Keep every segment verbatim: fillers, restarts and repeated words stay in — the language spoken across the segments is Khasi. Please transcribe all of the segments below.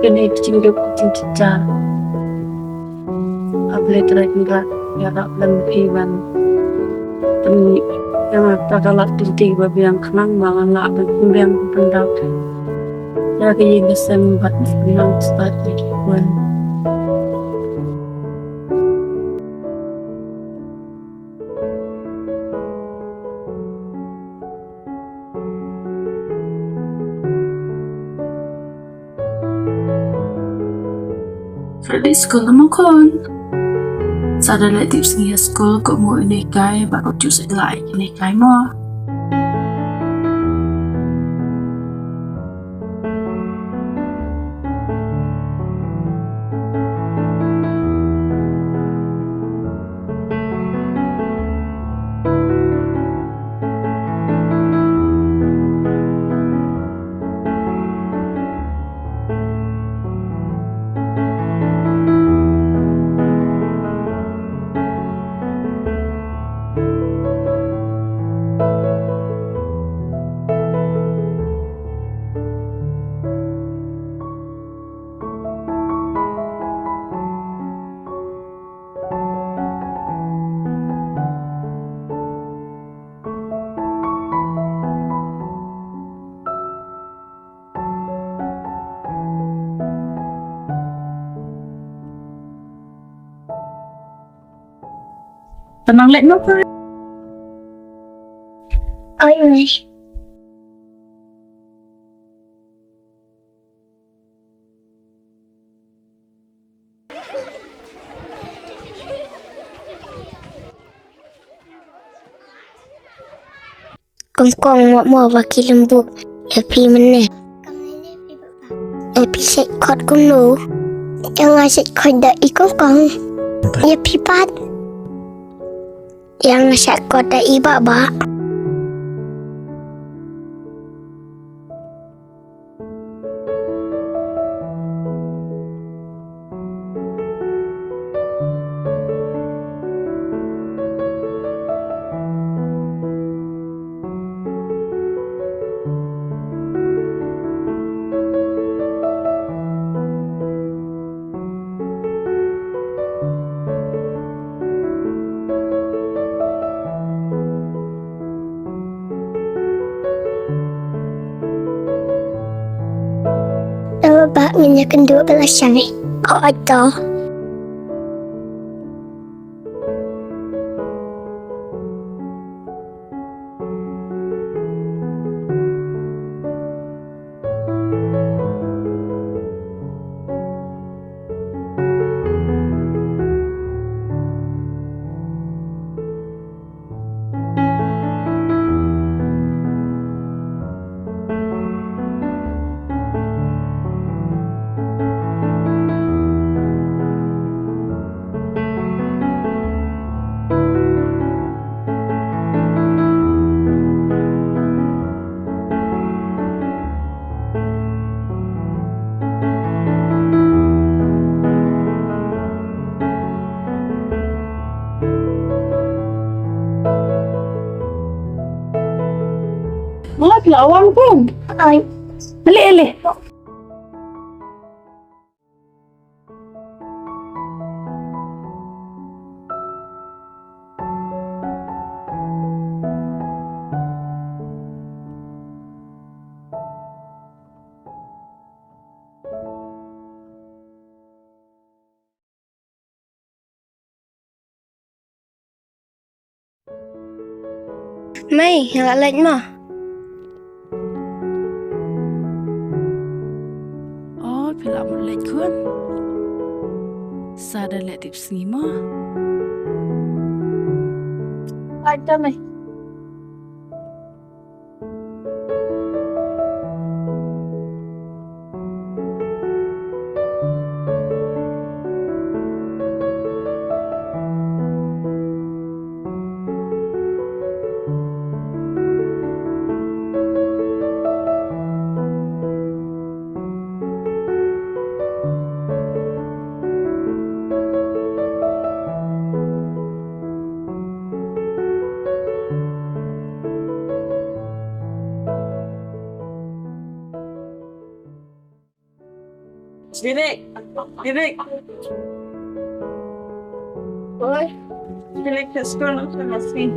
Kine ki jingduk ki jingthiah. Hap leit rek rak ïarap lem phi ban. Tang ïa nga ta ka lad lynti ba biang khnang ba ngan lah ban pynbiang pyndonkam ïa ka ïing ka sem bad nang stad ïa ki khun. Friday skul mo khun. Sa da leh tip sngi ha skul ko mo ine kai ba ko ju sa leh ine kai mo. Tang nang leit noh. Ai, ai. Kong kong, mo mo ba ki lem buh ïa phi mynne. Ïa phi shet kot kumno? Ïa nga shet kot da i kong kong. Ïa phi pat? Ïa nga shet kot da i baba. Ela ba ngin ïa kynduh ba la shai. Ko ato. Nga phi la wan pun. Ai. Ale, ale. Mei, nga la leit mo. Oh, phi la mut leit khun. Sa da leh tip sngi mo. Ai ta mei. Direct, direct. Oi, direct ke school no sama si.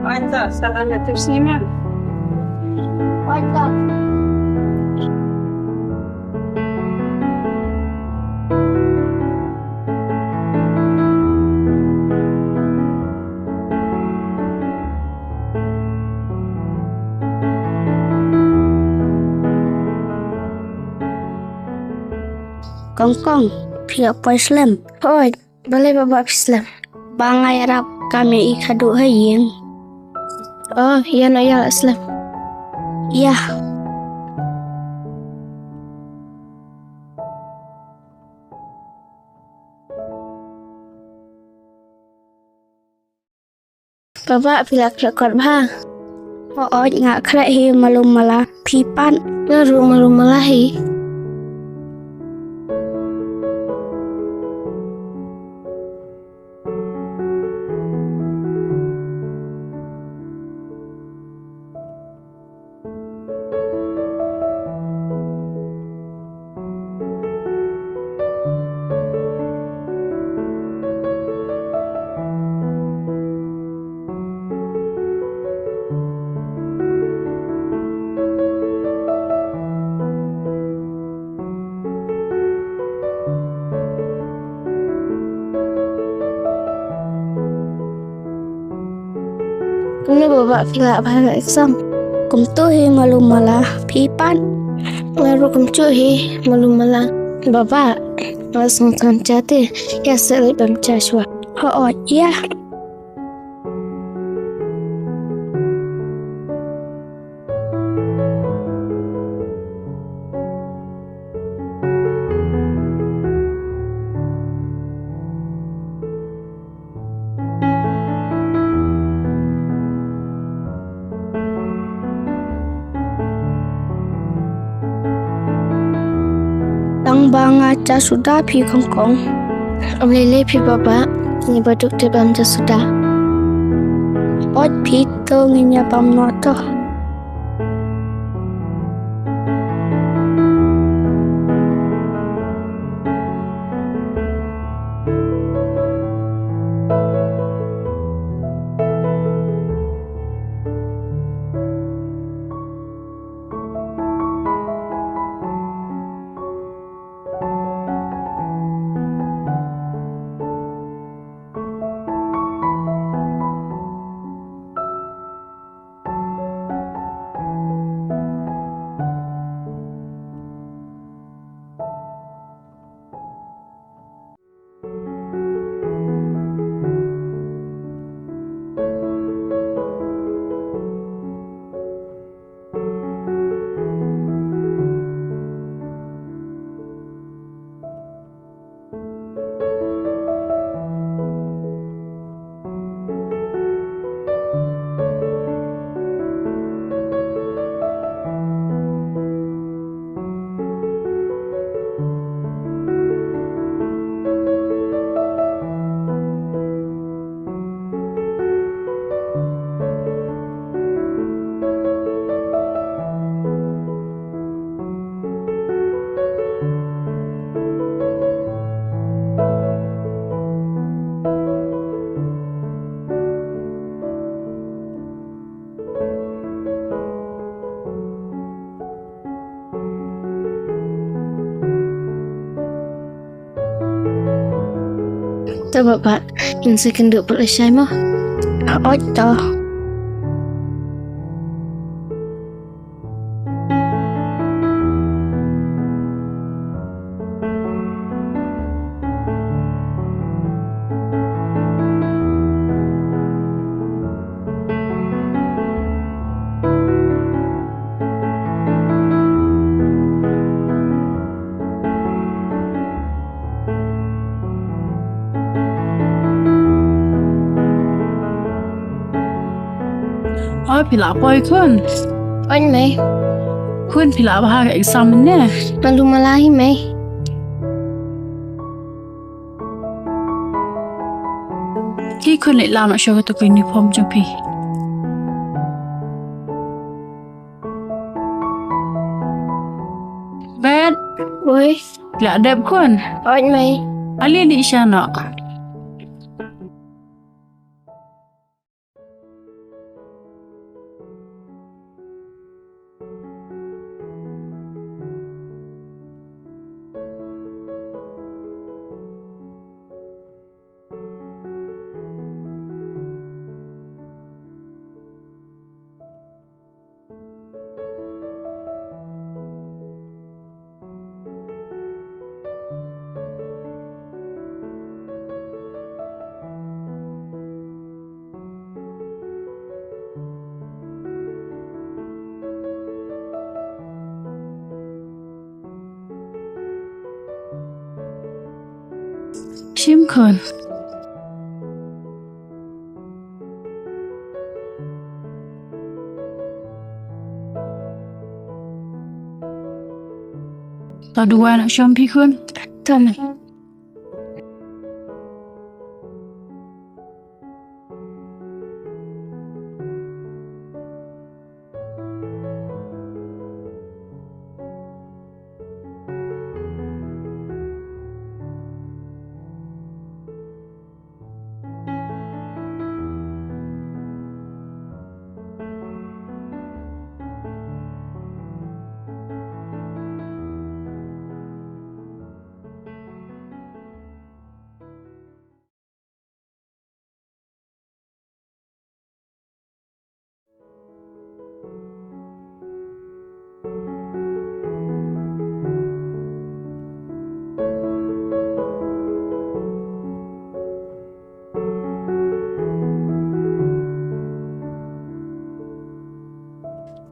Wan ta, salam ya tu sini ma. Wan ta. Kong kong, phi la poi slem? Hooid, balei baba phi slem? Ba nga ïarap kam ïa i khadduh ha ïing. Oh, ïa na ïa la slem. Ïa. Baba phi la khleh kot bha? Hooid nga khleh hi malum mala, phi pat? Nga ruh malum mala hi. Kumno baba phi lah bha ha exam? Kumto hi malum mala, phi pat? Nga ruh kumjuh hi malum mala. Baba, nga sngewthuh jati, ïa seh leit bam cha shuwa. Hooid ïa. Tang ba nga cha suda phi kong kong. Ym lei lei phi baba, ngi ba duk te bam cha suda. Ot phi to ngin ïa bam noh to. To baba, ngin sa kynduh pat lashai mo. Hooid to. Oi, phi la poi khun? Oi mei. Khun, phi lah bha ka exam ne? Malu malai mei. Ki khun, leit lam shuh kato ka uniform jong phi. Bet. Oi. Lah dep khun. Oi mei. Ale dih sha noh. Shim khun. To duwai noh shong phi khun. To mei.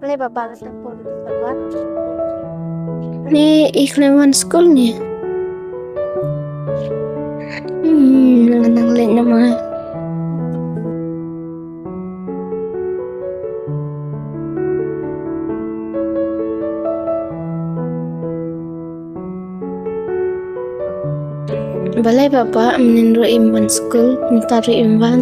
Balei ba ba ka tang por ba? Ni i khlem wan skul ni. Hmm, nga nang leit namar. Balei ba ba, mynnin ruh im wan skul, mynta ruh im wan.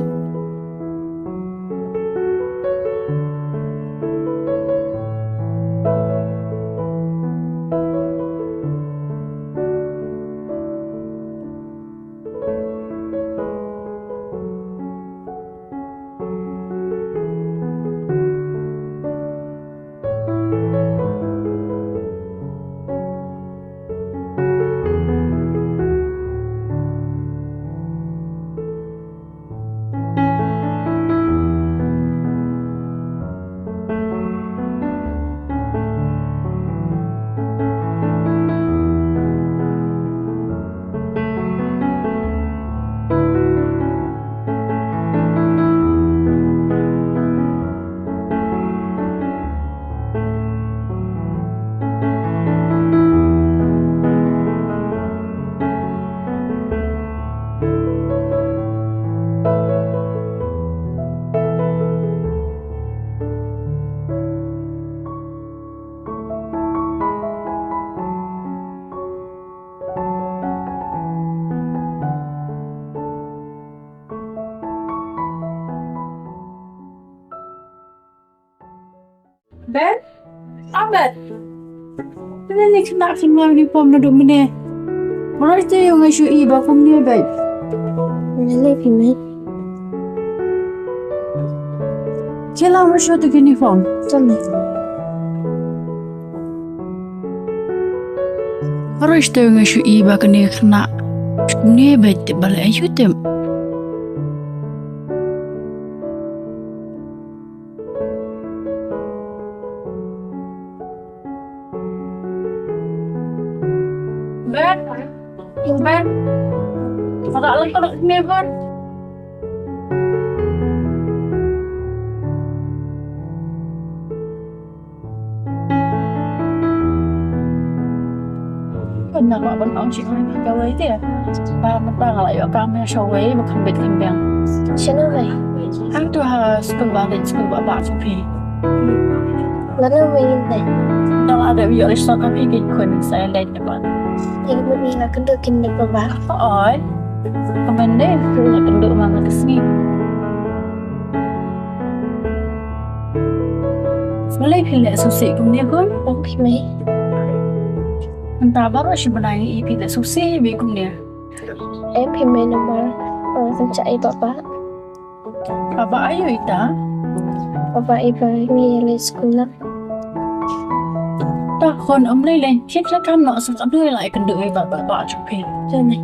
Ben? Ah, Ben. Kane ne khynnah khynnah uniform naduh mynne. Marwei te ïoh nga shu i ba kumne beit. Nalei phi mei. Khie lam shuh te uniform. Tang. Marwei te ïoh nga shu i ba kane khynnah kumne beit, te balei aïu te. Ben, Ben. Ka dei lang ka dei ne Ben. Kane ba ban ong shi ong ka wei te. Ba mynta nga la ïoh kam ïa shawei ba kham bit kham biang. Shano wei? Hangtu ha skul ba leit skul ba ba sha phi. Lano ba ngin leit? Nga la dep ïoh leit sha ka phi ki khun sa leit ba. Ïa ka mut ngi la kynduh kin leit ba ba. Oi. Ka mut ne la kynduh ma nga ka sngi. Balei phi leh sngewsih kumne khun? Ong phi mei. Mynta baroh shi bnai ngi i phi leh sngewsih bha kumne. Em phi mei namar, eh, sngewsih i ba ba. Ba ba aiu ita? Ba ba i ba ngi ïa leit skul na. Ta khun um lei lei, kit la kam noh sa ka dui la i kynduh i ba ba ba jong phi. Jane.